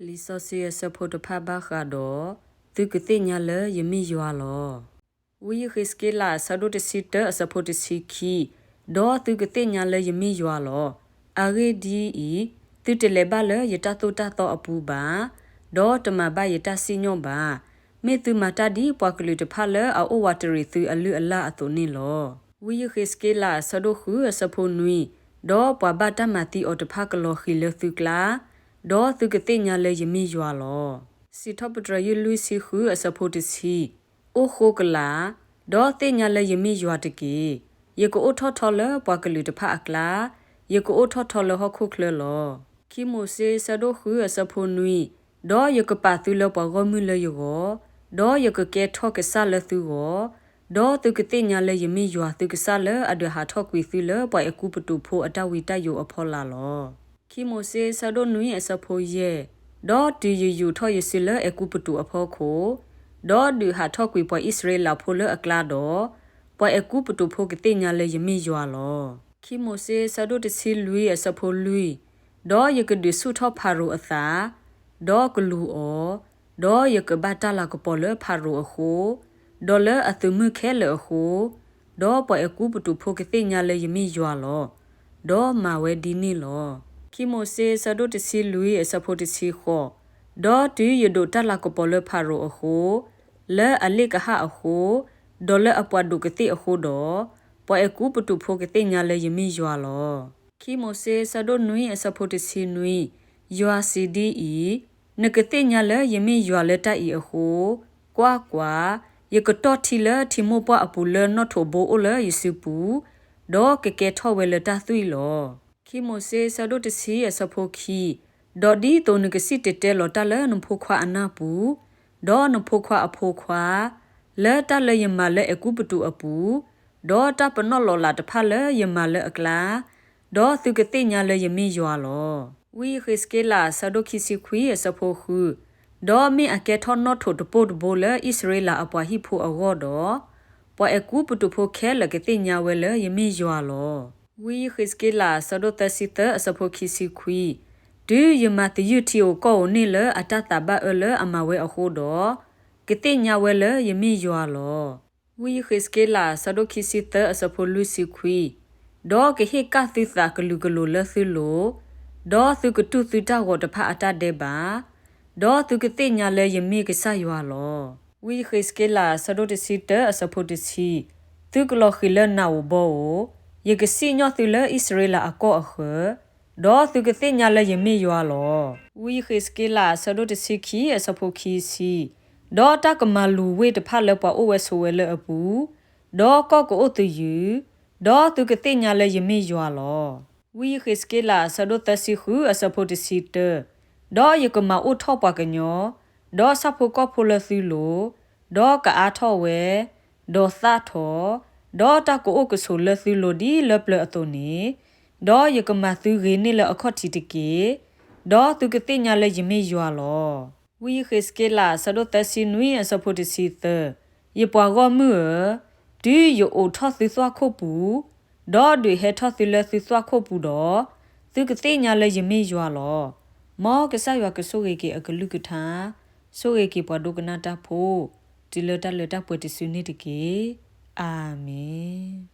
လံာ်စီဆှံအဆၢဖိတဖၣ်ဘၣ်ဃးဒီး သုကသ့ၣ်ညါလၢယမ့ၢ်ယွၤလီၤ. ဝံယဃ့းစက့လး အဆၢဒိၣ်တဆံတၢ အဆၢဖိတဆံခံ, ဒီးသုကသ့ၣ်ညါလၢယမ့ၢ်ယွၤလီၤ. အဂ့ၢ်ဒ်အံၤ, သုတလဲၤဘၣ်လၢယတၢ်သိၣ်တၢ်သီအပူၤဘၣ်, ဒီးတမၤဘၣ်ယတၢ်စံၣ်ညီၣ်ဘၣ်. မ့ၢ်သုမၤတၢ်ဒ်ပှၤကလုာ်တဖၣ်လၢအအိၣ်ဝးတရံးသုအလုၢ်အလၢ်အသိးန့ၣ်လီၤ. ဝံယဃ့းစက့လး အဆၢဒိၣ်ဃု အဆၢဖိနွံ, ဒီးပှၤဘၣ်တၢ်မၤသံအီၤတဖၣ်ကလီၤဃံၤလၢသုကျါ, ဒီးသုကသ့ၣ်ညါလၢယမ့ၢ်ယွၤလီၤ. စံးထီၣ်ပတြၢၤယုၢ်လွံၢ်ဆံဃု အဆၢဖိတဆံ, အိၣ်ဃိကလာ်, ဒီးသ့ၣ်ညါလၢယမ့ၢ်ယွၤတက့ၢ်. ယကအိၣ်ထီၣ်ထီလၢပှၤကလုာ်တဖၣ်အကျါ, ယကအိၣ်ထီၣ်ထီလၢဟီၣ်ခိၣ်ချၢလီၤ. ခံမိၤၡ့ ဆၢဒိၣ်ဃု အဆၢဖိနွံ, ဒီးယကပာ်သုလၢပှၤဂီၢ်မုၢ်လၢယဂီၢ်, ဒီးယကကဲထီၣ်ကစၢ်လၢသုဂီၢ်, ဒီးသုကသ့ၣ်ညါလၢယမ့ၢ်ယွၤသုကစၢ်လၢအဒုးဟးထီၣ်ကွံာ်သုလၢပှၤအဲၤကူပတူးဖိအတၢ်ဝံတၢ်ယိးအဖီလာ်လီၤ. ခံမိၤၡ့ ဆၢဒိၣ်နွံ အဆၢဖိယဲၢ်, ဒီးတုၤယယူာ်ထီၣ်ယစုလၢအဲၤကူပတူးအဖီခိၣ်, ဒီးဒုးဟးထီၣ်ကွံာ်ပှၤအံၣ်စရ့လးဖိလၢအကျါဒီး, ပှၤအဲၤကူပတူးဖိကသ့ၣ်ညါလၢယမ့ၢ်ယွၤလီၤ. ခံမိၤၡ့ ဆၢဒိၣ်တဆံလွံၢ် အဆၢဖိလွံၢ်, ဒီးယကဒုးဆူၣ်ထီၣ်ဖၤရိၤအသး, ဒီးကလူၤအီၤ, ဒီးယကဘၣ်တၢ်လၤကပီၤလၢဖၤရိၤအဃိ, ဒီးလၢအသုးမုၢ်ခဲလၢာ်အဃိ, ဒီးပှၤအဲၤကူပတူးဖိကသ့ၣ်ညါလၢယမ့ၢ်ယွၤလီၤ. ဒီးမၤဝဲဒ်န့ၣ်လီၤ. ခံမိၤၡ့ ဆၢဒိၣ်တဆံလွံၢ် အဆၢဖိတဆံဃိး, ဒီးတုၤယဒိးတၢ်လၤကပီၤလၢဖၤရိၤအဃိ, လၢအလ့ၣ်ကဟၣ်အဃိ, ဒီးလၢအပှၤဒိးကသ့ၣ်အဃိဒီး, ပှၤအဲၤကူပတူးဖိကသ့ၣ်ညါလၢယမ့ၢ်ယွၤလီၤ. ခံမိၤၡ့ ဆၢဒိၣ်နွံ အဆၢဖိတဆံနွံ, ယွၤစံးဒ်အံၤ, နကသ့ၣ်ညါလၢယမ့ၢ်ယွၤလၢတၢ်အံၤအဃိ, ကွၢ်ကွၢ်, ယကတီၢ်ထံလၢထံမိၢ်ပှၢ်အပူၤလၢနီၣ်ထိးဘိအိၣ်လၢယစုပူၤ, ဒီးကကဲထီၣ်ဝဲလၢတၢ်သွံၣ်လီၤ. ခံမိၤၡ့ ဆၢဒိၣ်တဆံ အဆၢဖိခံ, ဒီးဒ်သိးနကစံၣ်တဲၤတဲလီၤတၢ်လၢနဖိခွါအနၢ်ပူၤ, ဒီးနဖိခွါအဖိခွါ, လၢတၢ်လၢယမၤလၢအဲၤကူပတူးအပူၤ, ဒီးတၢ်ပနီၣ်လီၤလးတဖၣ်လၢယမၤလၢအကျါ, ဒီးသုကသ့ၣ်ညါလၢယမ့ၢ်ယွၤလီၤ. ဝံယဃ့းစက့လး ဆၢဒိၣ်ခံဆံခွံ အဆၢဖိဃု, ဒီးမ့ၢ်အကဲထီၣ်နီၣ်ထိးတပိၢ်တဘိလၢအံၣ်စရ့လးအပှၤဟံၣ်ဖိအဂီၢ်ဒီး, ပှၤအဲၤကူပတူးဖိခဲလၢာ်ကသ့ၣ်ညါဝဲလၢယမ့ၢ်ယွၤလီၤ. ဝံယဃ့းစက့လး ဆၢဒိၣ်သၢဆံသၢ အဆၢဖိခံဆံခွံ, တုၤယမၤသယုၢ်ထံဧိၤကီၢ်ဧိၤန့ၣ်လၢအတၢ်သးဘၣ်အၢလၢအမၤဝဲအဃိဒီး, ကသ့ၣ်ညါဝဲလၢယမ့ၢ်ယွၤလီၤ. ဝံယဃ့းစက့လး ဆၢဒိၣ်ခံဆံသၢ အဆၢဖိလွံၢ်ဆံခွံ, ဒီးကဟ့ၣ်ကၣ်သုသးကလုာ်ကလိာ်လၢသုလိၤ, ဒီးသုကတူၢ်သုတၢ်ဂီၤတဖၣ်အတၢ်ဒဲးဘး, ဒီးသုကသ့ၣ်ညါလၢယမ့ၢ်ကစၢ်ယွၤလီၤ. ဝံယဃ့းစက့လး ဆၢဒိၣ်တဆံတၢ အဆၢဖိတဆံ, သုကလီၤဃံၤလၢနးဧိၤဘီဧိၤ, ယကစံၣ်ညီၣ်သုလၢအံၣ်စရ့လးအကီၢ်အဃၢၤ, ဒီးသုကသ့ၣ်ညါလၢယမ့ၢ်ယွၤလီၤ. ဝံယဃ့းစက့လး ဆၢဒိၣ်တဆံခံ အဆၢဖိခံဆံ, ဒီးတၢ်ကမၤလူၤဝ့ၢ်တဖၣ်လၢပှၤအိၣ်ဝဲဆိးဝဲလၢအပူၤ, ဒီးကီၢ်ကအိၣ်သယုၢ်, ဒီးသုကသ့ၣ်ညါလၢယမ့ၢ်ယွၤလီၤ. ဝံယဃ့းစက့လး ဆၢဒိၣ်သၢဆံဃု အဆၢဖိတဆံတၢ, ဒီးယကမၤအိၣ်ထီၣ်ပှၤကညီ, ဒီးဆၣ်ဖိကီၢ်ဖိလၢသုလိၤ, ဒီးကအါထီၣ်ဝဲ, ဒီးသၣ်ထီၣ်, ဒီးတၢ်ကအိၣ်ကဆိးလၢသုလိၤဒ်လၢပျၢၤအသိးန့ၣ်, ဒီးယကမၤသုဂ့ၤန့ၢ်လၢအခီၣ်ထံးတက့ၢ်. ဒီးသုကသ့ၣ်ညါလၢယမ့ၢ်ယွၤလီၤ. ဝံယဃ့းစက့လး ဆၢဒိၣ်သၢဆံနွံ အဆၢဖိတဆံသၢ, ယပှၤဂီၢ်မုၢ်ဧၢ, တုၤယအိးထီၣ်သုသွၣ်ခိၣ်ပူၤ, ဒီးဒုးဟဲထီၣ်သုလၢသုသွၣ်ခိၣ်ပူၤဒီး, သုကသ့ၣ်ညါလၢယမ့ၢ်ယွၤလီၤ. မ်ကစၢ်ယွၤကဆိၣ်ဂ့ၤက့ၤအကလုၢ်ကထါ, ဆိၣ်ဂ့ၤက့ၤပှၤဒိကနၣ်တၢ်ဖိ, တုၤလၢတၢ်လၢတၢ်ပှဲၤတစုန့ၣ်တက့ၢ်. အၤမ့ၣ်.